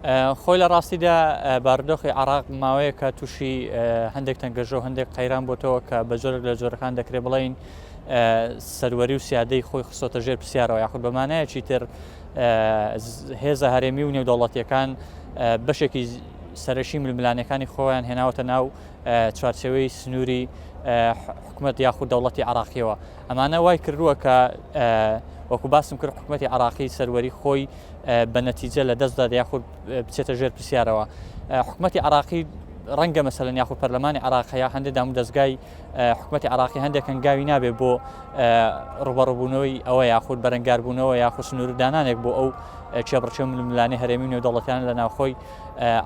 خۆی لە ڕاستیدا بارودۆخی عراق ماوەیەکە تووشی هەندێک تەنگەژە و هەندێک قەیران بۆتەوە کە بە جۆرێک لە جۆرەکان دەکرێت بڵین سەروەری و سیادەی خۆی خستۆتە ژێر پرسیارەوە یاخود بەمانایەکی تر هێزە هەرێمی و نێودەوڵەتیەکان بەشێکی سەرەکی ململانەکانی خۆیان هێناوەتە ناو چوارچێوەی سنووری حکومەت یاخود دەوڵەتی عراقیەوە ئەمانە وای کردووە کە وەکو باسم کرد حکوومەتتی عراقی سەروەری خۆی بە نەتیجە لە دەستدا یاخود بچێتە ژێر پرسیارەوە حکوومەتتی عراقی ڕەنگە مەسەلەن یاخود پەرلەمانی عراق هەیە هەندێک دام دەستگای حکوومەتتی عراقی هەندێک هەنگاوی نابێ بۆ ڕوبەڕبوونەوەی ئەوە یاخود بەرەنگاربوونەوە یاخود سنووردانانێک بۆ ئەو کێبڕکێ ململانێ هەرێمی نێودەوڵەتیان لە ناوخۆی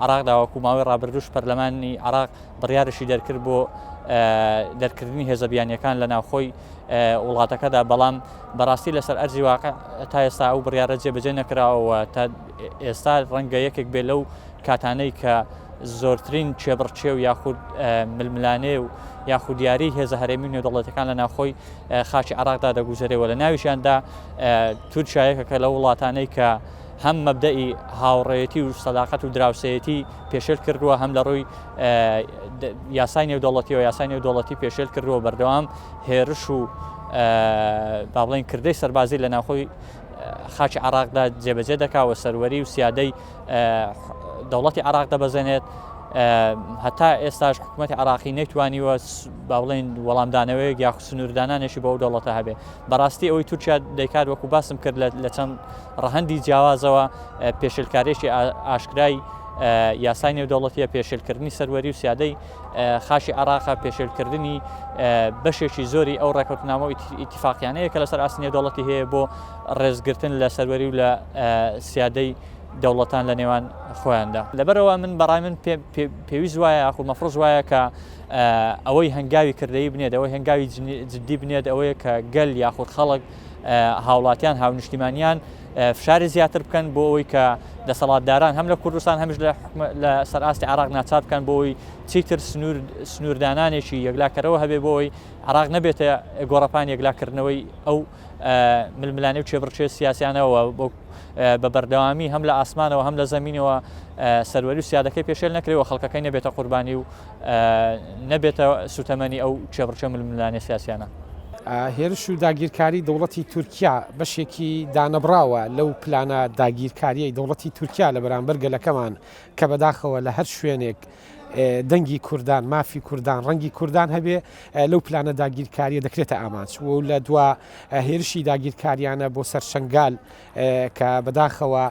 عراقدا وەکو ماوەی ڕابردوش پەرلەمانی عراق بڕیارشی دەرکرد بۆ دەرکردنی هێزە بیانیەکان لە ناوخۆی وڵاتەکەدا بەڵام بەڕاستی لەسەر ئەرزی واقع تا ئێستا ئەو بڕیارە جێبەجێ نەکراوە تا ئێستا ڕەنگە یەکێک بێ لەو کاتانەی کە زۆرترین کێبڕکێ و یاخود ململانێ و یاخود دیاری هێزە هەرێمی و نێودەوڵەتەکان لە ناوخۆی خاکی عراقدا دەگوزەرێەوە لە ناویشیاندا تورکیا یەکێکە لەو وڵاتانەی کە هەم مەبدەئی هاوڕێیەتی و سەداقەت و دراوسێیەتی پێشێل کردووە هەم لە ڕووی یاسای نێودەوڵەتیەوە یاسای نێودەوڵەتی پێشێل کردووە بەردەوام هێرش و با بڵێن کردەی سەربازی لە ناوخۆی خاکی عراقدا جێبەجێ دەکا و سەروەری و سیادەی دەوڵەتی عراق دەبەزێنێت هەتا ئێستاش حکوومەتی عراقی نەیتوانیوە با بڵێن وەڵامدانەوەیەک یاخود سنووردانانێکی بۆ ئەو دەوڵەتە هەبێ بەڕاستی ئەوەی تورکیا دەیکات وەکو باسم کرد لە چەند ڕەهەندی جیاوازەوە پێشێلکارێکی ئاشکرای یاسای نێودەوڵەتیە پێشێلکردنی سەروەری و سیادەی خاکی عراقە پێشێلکردنی بەشێکی زۆری ئەو ڕێکەوتنامە و ئیتیفاقیانەیە کە لەسەر ئاستی نێودەوڵەتی هەیە بۆ ڕێزگرتن لە سەروەری و لە سیادەی دەوڵەتان لە نێوان خۆیاندا لەبەرەوە من بەڕای من پێویست وایە یاخود مەفرۆز وایە کە ئەوەی هەنگاوی کردەیی بنێت ئەوەی هەنگاوی جددی بنێت ئەوەیە کە گەل یاخود خەڵک هاوڵاتیان هاونیشتیمانیان فشاری زیاتر بکەن بۆ ئەوەی کە دەسەڵاتداران هەم لە کوردستان هەمیش لە سەر ئاستی عراق ناچار بکەن بۆ ئەوی چیتر سنوور سنووردانانێکی یەکلاکەرەوە هەبێ بۆ ئەوەی عراق نەبێتە گۆڕەپان یەکلاکردنەوەی ئەو ململانێ و کێبڕکێ سیاسیانەوە بۆ بە بەردەوامی هەم لە ئاسمانەوە هەم لە زەمینەوە سەروەری و سیادەکەی پێشێل نەکرێ و خەڵکەکەی نەبێتە قوربانی و نەبێتە سوتەمەنی ئەو کێبڕکێ ململانێ سیاسیانە. هێرش و داگیرکاری دەوڵەتی تورکیا بەشێکی دانەبڕاوە لەو پلانە داگیرکاریەی دەوڵەتی تورکیا لە بەرامبەر گەلەکەمان کە بەداخەوە لە هەر شوێنێک دەنگی کوردان، مافی کوردان، ڕەنگی کوردان هەبێ لەو پلانە داگیرکاریە دەکرێتە ئامانج و لە دوا هێرشی داگیرکاریانە بۆ سەر شنگال کە بەداخەوە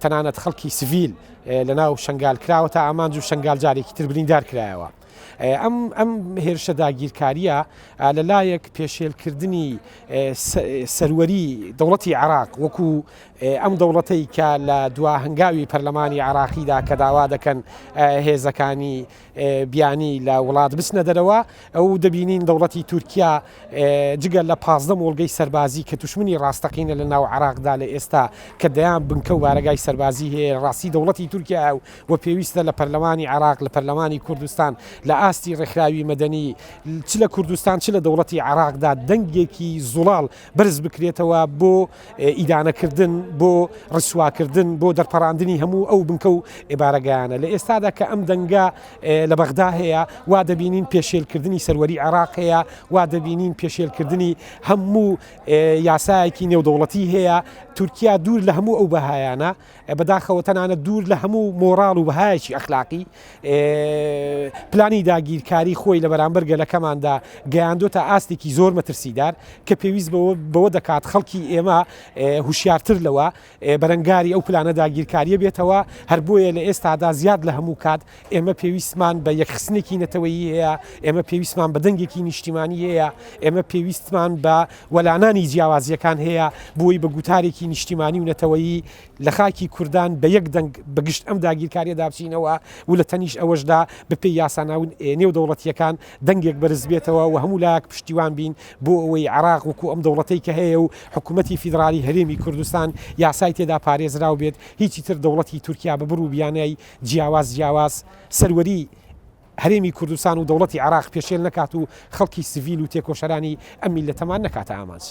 تەنانەت خەڵکی سڤیل لە ناو شنگال کراوەتە ئامانج و شنگال جارێکی تر بریندار کرایەوە. ئەم ئەم هێرشە داگیرکاریە لە لایەک پێشێلکردنی سەروەری دەوڵەتی عراق وەکو ئەم دەوڵەتەی کە لە دوا هەنگاوی پەرلەمانی عراقیدا کە داوا دەکەن هێزەکانی بیانی لە وڵات بچنە دەرەوە ئەو دەبینین دەوڵەتی تورکیا جگە لە 15 مۆڵگەی سەربازی کە دوشمنی ڕاستەقینە لە ناو عراقدا لە ئێستا کە دەیان بنکە و بارەگای سەربازی هەیە ڕاستی دەوڵەتی تورکیا و و پێویستە لە پەرلەمانی عراق لە پەرلەمانی کوردستان لە ئاستی ڕێکخراوی مەدەنی چ لە کوردستان چ لە دەوڵەتی عراقدا دەنگێکی زوڵاڵ بەرز بکرێتەوە بۆ ئیدانەکردن، بۆ ڕیسواکردن، بۆ دەرپەڕاندنی هەموو ئەو بنکە و بارەگایانە. لە ئێستادا کە ئەم دەنگە لە بەغدا هەیە، وا دەبینین پێشێلکردنی سەروەری عێراق هەیە، وا دەبینین پێشێلکردنی هەموو یاسایەکی نێودەوڵەتی هەیە. تورکیا دوور لە هەموو ئەو بەهایانە، بەداخەوە تەنانەت دوور لە هەموو مۆڕاڵ و بەهایەکی ئەخلاقی، پلانی داگیرکاری خۆی لە بەرامبەر گەلەکەماندا گەیاندۆتە ئاستێکی زۆر مەترسیدار کە پێویست بەوە دەکات خەڵکی ئێمە هوشیارتر لەوە بەرەنگاری ئەو پلانە داگیرکاریە بێتەوە هەر بۆیە لە ئێستادا زیاد لە هەموو کات ئێمە پێویستمان بە یەکخستنێکی نەتەوەیی هەیە، ئێمە پێویستمان بە دەنگێکی نیشتیمانی هەیە، ئێمە پێویستمان بە وەلانانی جیاوازییەکان هەیە بۆی بە گوتارێکی نیشتیمانی و نەتەوەیی لە خاکی کوردان بە یەک دەنگ بە گشت ئەم داگیرکارییەدا بچینەوە و لە تەنیشت ئەوەشدا بە پێی یاسا نێودەوڵەتییەکان دەنگێک بەرز بێتەوە و هەموو لایەک پشتیوان بین بۆ ئەوەی عێراق وەکو ئەم دەوڵەتەی کە هەیە و حکوومەتی فیدڕالی هەرێمی کوردستان یاسای تێدا پارێزراو بێت هیچی تر دەوڵەتی تورکیا بە بڕ و بیانای جیاواز جیاواز سەروەری هەرێمی کوردستان و دەوڵەتی عێراق پێشێل نەکات و خەڵکی سڤیل و تێکۆشەرانی ئەم میللەتەمان نەکاتە ئامانج.